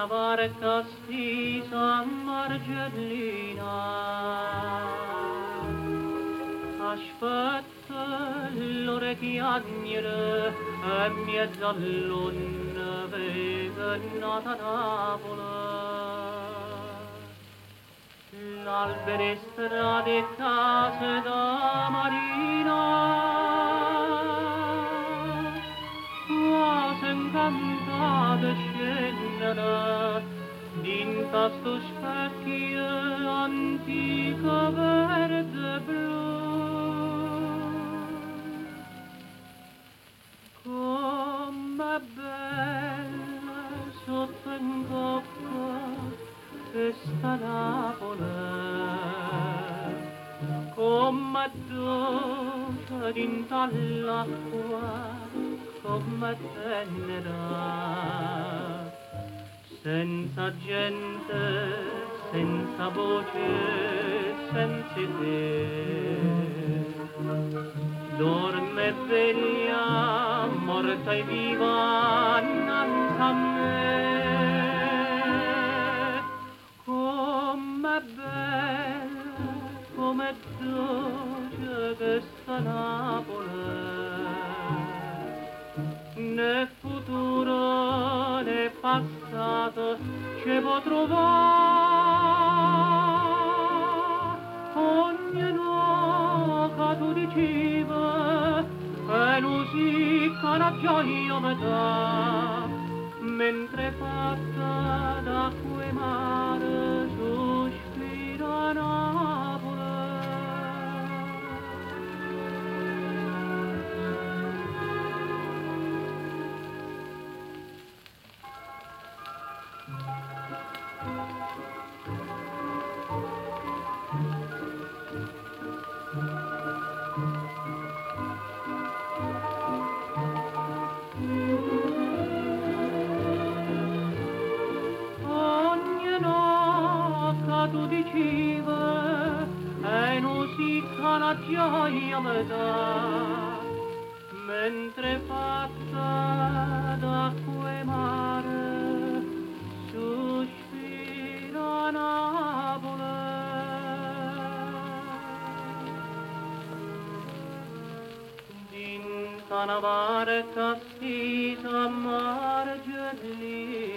na barca stisa a Margellina. Aspetta l'ora 'e chiagnere e 'mmiez'a ll'onne veco n'ata Napule. L'alberi, 'e strade, 'e case d' 'a marina quase 'ncantate scenneno dint'a stu specchio antico verde e blu. Comm'è bella sott' 'ncoppa chesta Napule, comm'è doce dint'a ll'acqua, comm'è tennera. Senza gente, senza voce, senza 'e te. Dorme e veglia, morta e viva 'nnanze a me. Comm'è bella, comm'è doce chesta Napule. Né futuro né passato ce po' truvà. Ogne no ca tu dicive è nu sì ca na gioia me dà, mentre fatta d'acqua 'e mare suspira Napule. Ogne no ca tu dicive è nu sì ca na gioia me dà, mentre fatta d'acqua 'e mare suspira Napule. Dint'a na barca stisa a Margellina.